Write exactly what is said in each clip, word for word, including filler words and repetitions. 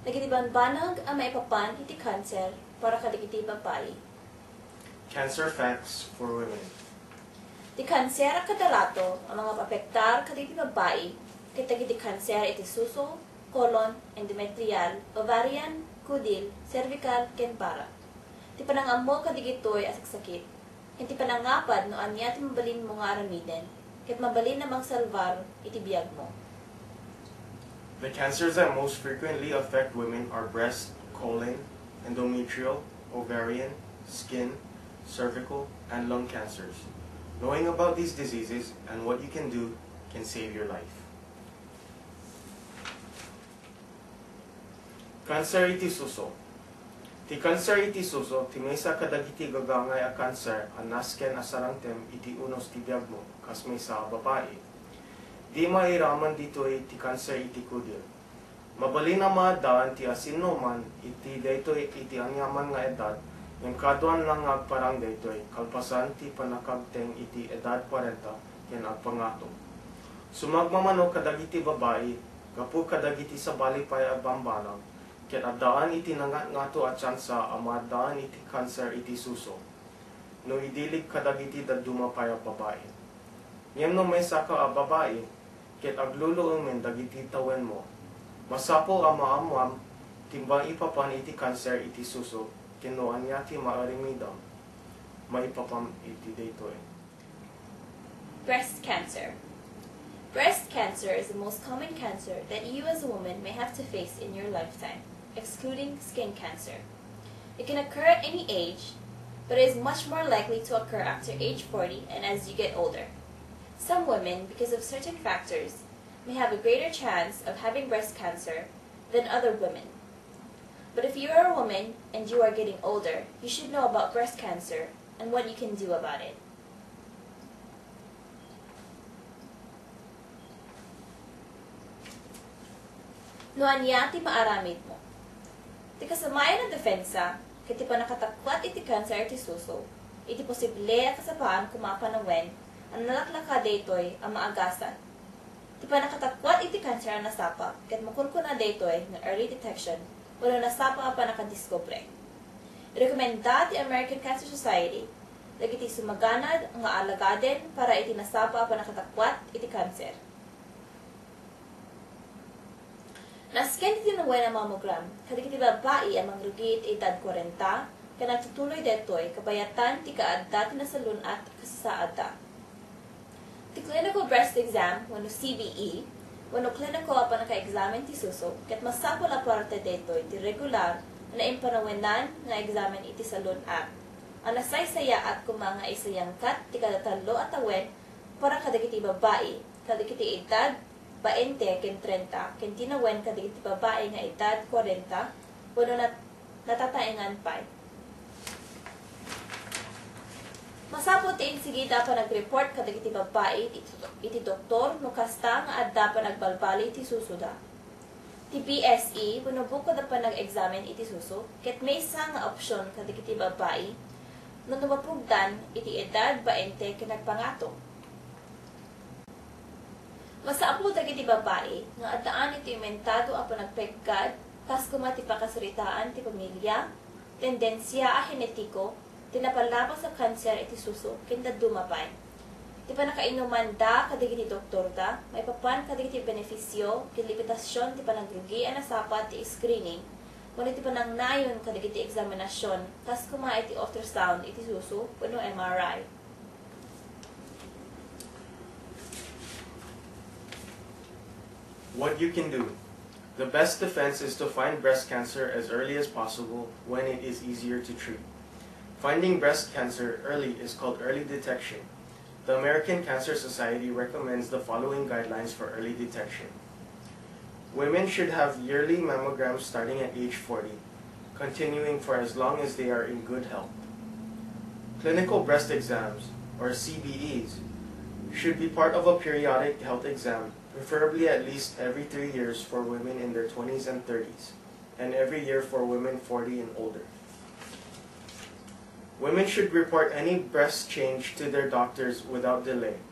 Dagiti bambanag a maipapan iti kanser para kadagiti babbai. Cancer facts for women. Ti kanser a kadalato a mangapapektar kadagiti babbai ket dagiti kanser iti suso, colon, endometrial, ovarian, kudil, cervical, ken bara. Ti panangammo kadigitoy a saksakit, ken ti panangapad no ania ti mabalinmo nga aramiden, ket mabalin a mangsalbar iti biagmo. The cancers that most frequently affect women are breast, colon, endometrial, ovarian, skin, cervical, and lung cancers. Knowing about these diseases and what you can do can save your life. Kanser iti suso. Ti kanser iti suso ti maysa kadagiti gagangay a kanser a nasken a sarangtem iti unos ti biagmo kas maysa a babai. Di mairaman ditoy ti kanser iti kudil. Mabalin a maaddaan ti asinnoman iti daytoy iti aniaman nga edad, ngem kaduan lang nga agparang daytoy kalpasan ti pannakabteng iti edad kwarenta ken agpangato. Sumagmamano kadagiti babai gapu kadagiti sabali pay a bambanag, ket addaan iti nangatngato a tiansa a maaddaan iti kanser iti suso no idilig kadagiti dadduma pay a babai. Ngem no maysaka a babai, ket agluluengen dagiti tawenmo, masapul a maammoam ti maipapan iti kanser iti suso ken no ania ti maaramidam maipapan iti daytoy. Breast cancer. Breast cancer is the most common cancer that you as a woman may have to face in your lifetime, excluding skin cancer. It can occur at any age, but it is much more likely to occur after age forty and as you get older. Some women, because of certain factors, may have a greater chance of having breast cancer than other women. But if you are a woman and you are getting older, you should know about breast cancer and what you can do about it. No ania ti maaramidmo. Ti kasamayan a defensa ket ti pannakatakuat iti kanser ti suso, iti posible a kasapaan koma a panawen a nalaklaka daytoy a maagasan. Ti pannakatakuat iti kanser a nasapa ket makunkuna daytoy nga early detection wenno nasapa a pannakadiskubre. Rekomenda ti American Cancer Society dagiti sumaganad nga alagaden para iti nasapa a pannakatakuat iti kanser. Nasken ti tinawen a mammogram kadagiti babbai a mangrugi iti edad kwarenta ken agtutuloy daytoy kabayatan ti kaadda ti nasalun-at a kasasaadda. Ti clinical breast exam wenno C B E wenno clinical a pannakaeksamen ti suso ket masapul a parte daytoy ti regular a naimpanawenan nga eksamen iti salun-at a nasaysayaat koma nga isayangkat ti kada tallo a tawen para kadagiti babbai kadagiti edad baente ken trenta ken tinawen kadagiti babbai nga edad kwarenta wenno nat-, natataengan pay. Masapul ti insigida a panagreport kadagiti babbai iti, iti doktor no kasta nga adda panagbalbali ti susoda. Ti B S E wenno bukod a panag-eksamen iti suso ket maysa nga opsion kadagiti babbai no, no mapugdan iti edad baente ken agpangato. Masapul dagiti babbai nga addaan iti umentado a panagpeggad kas koma ti pakasaritaan ti pamilya, tendensia a henetiko, ti napalabas a kanser iti suso ken dadduma pay. Ti pannakainomanda kadagiti doktorda maipapan kadagiti benefisio ken limitasion ti panagrugi a nasapa ti screening wenno ti panangnayon kadagiti eksaminasion kas koma iti ultrasound iti suso wenno M R I. What you can do. The best defense is to find breast cancer as early as possible when it is easier to treat. Finding breast cancer early is called early detection. The American Cancer Society recommends the following guidelines for early detection. Women should have yearly mammograms starting at age forty, continuing for as long as they are in good health. Clinical breast exams, or C B Es, should be part of a periodic health exam, preferably at least every three years for women in their twenties and thirties, and every year for women forty and older. Women should report any breast change to their doctors without delay.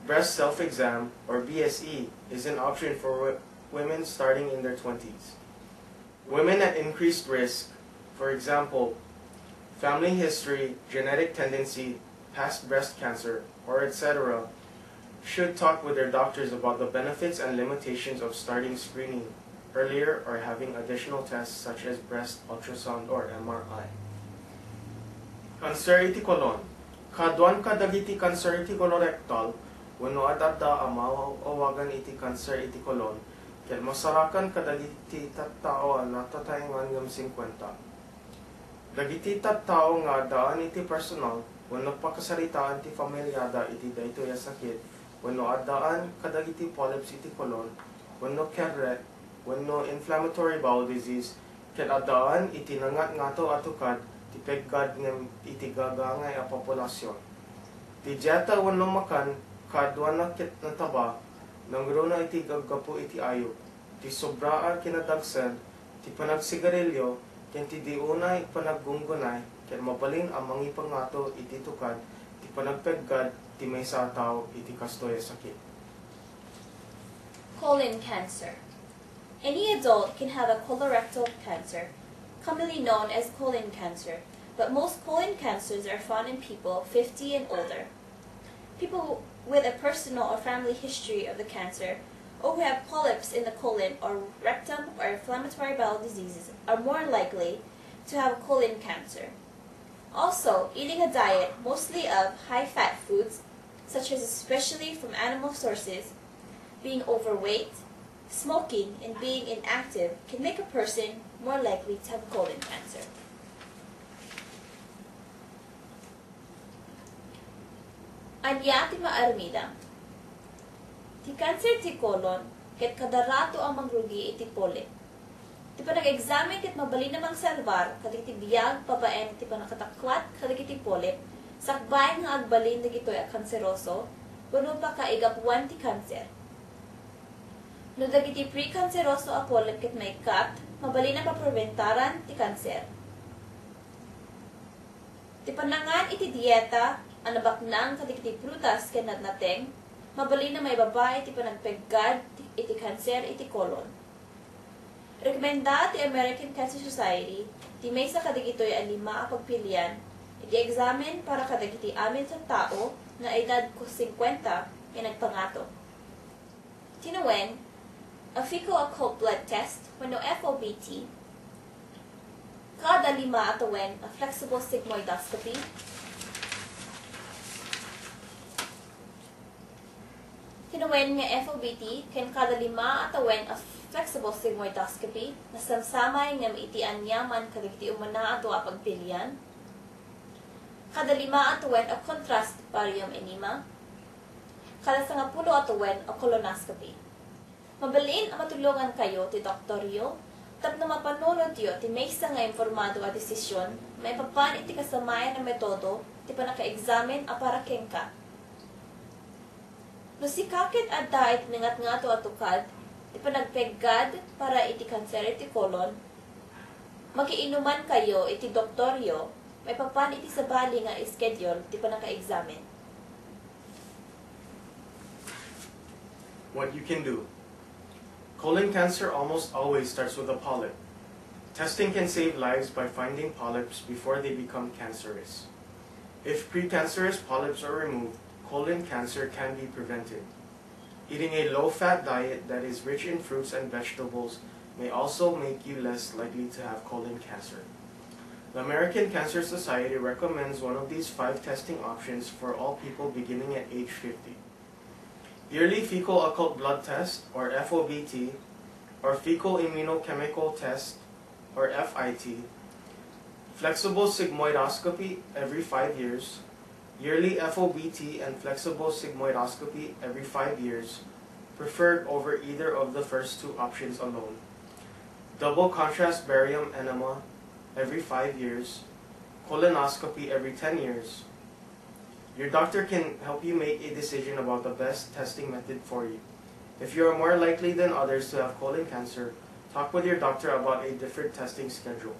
Breast self-exam, or B S E, is an option for wo-, women starting in their twenties. Women at increased risk, for example, family history, genetic tendency, past breast cancer, or et cetera, should talk with their doctors about the benefits and limitations of starting screening earlier or having additional tests such as breast ultrasound or M R I. Kanser iti kolon. Kaduan kadagiti kanser iti colorectal wenno ad-adda a maawagan iti kanser iti kolon ket masarakan kadagiti tattao a natataengan ngem singkuenta. Dagiti tattao nga addaan iti personal wenno pakasaritaan ti familiada iti daytoy a sakit wenno addaan kadagiti polyps iti kolon wenno kerre wenno inflammatory bowel disease ket addaan iti nangatngato a tukad ti peggad ngem iti gagangay a populasion. Ti dieta wenno makan kaduana ket nataba nangruna iti gaggapu iti ayup, ti sobra a kinadagsen, ti panagsigarilio, ken ti di unay panaggungunay ket mabalin a mangipangato iti tukad ti panagpeggad ti maysa a tao iti kastoy a sakit. Colon cancer. Any adult can have a colorectal cancer, commonly known as colon cancer, but most colon cancers are found in people fifty and older. People with a personal or family history of the cancer or who have polyps in the colon or rectum or inflammatory bowel diseases are more likely to have colon cancer. Also, eating a diet mostly of high-fat foods, such as especially from animal sources, being overweight, smoking, and being inactive can make a person more likely to have colon cancer. Ania ti maarmida? Ti kanser ti colon ket kada rato a mangrugi iti polyp. Ti panag-examine ket mabalin a mangsalbar kadagiti biag babaen iti pannakadaklat kadagiti polyp sakbay nga agbalin dagitoy a kanseroso wenno pakaigapuan ti kanser. No dagiti prekanseroso a polyp ket maikkat, mabalin a papribentaran ti kanser. Ti pannangan iti dieta a nabaknang kadagiti prutas ken natnateng, mabalin a maibaba iti panagpeggad iti kanser iti colon. Rekomenda ti American Cancer Society ti maysa kadagitoy a lima a pagpilian iti examine para kadagiti amin a tattao nga edad singkuenta ken agpangato. Ti nawen, a fecal occult blood test wenno F O B T. Kada lima a tawen a flexible sigmoidoscopy. Ti nawen nga F O B T ken kada lima a tawen a flexible sigmoidoscopy nasamsamay ngem iti aniaman kadagiti umuna a dua a pagpilian. Kada lima a tawen a contrast barium enema. Kada sangapulo a tawen a colonoscopy. Mabalin a matulongankayo ti doktoryo tapno mapanunotyo ti maysa nga informado a desisyon maipapan iti kasamayan a metodo ti pannakaexamine a para kenka. No sika ket adda iti nangatngato a tukad ti panagpeggad para iti kanser iti colon, makiinumankayo iti doktoryo maipapan iti sabali nga schedule ti pannakaexamine. What you can do. Colon cancer almost always starts with a polyp. Testing can save lives by finding polyps before they become cancerous. If precancerous polyps are removed, colon cancer can be prevented. Eating a low-fat diet that is rich in fruits and vegetables may also make you less likely to have colon cancer. The American Cancer Society recommends one of these five testing options for all people beginning at age fifty. Yearly fecal occult blood test, or F O B T, or fecal immunochemical test, or F I T, flexible sigmoidoscopy every five years, yearly F O B T and flexible sigmoidoscopy every five years, preferred over either of the first two options alone. Double contrast barium enema every five years, colonoscopy every ten years. Your doctor can help you make a decision about the best testing method for you. If you are more likely than others to have colon cancer, talk with your doctor about a different testing schedule.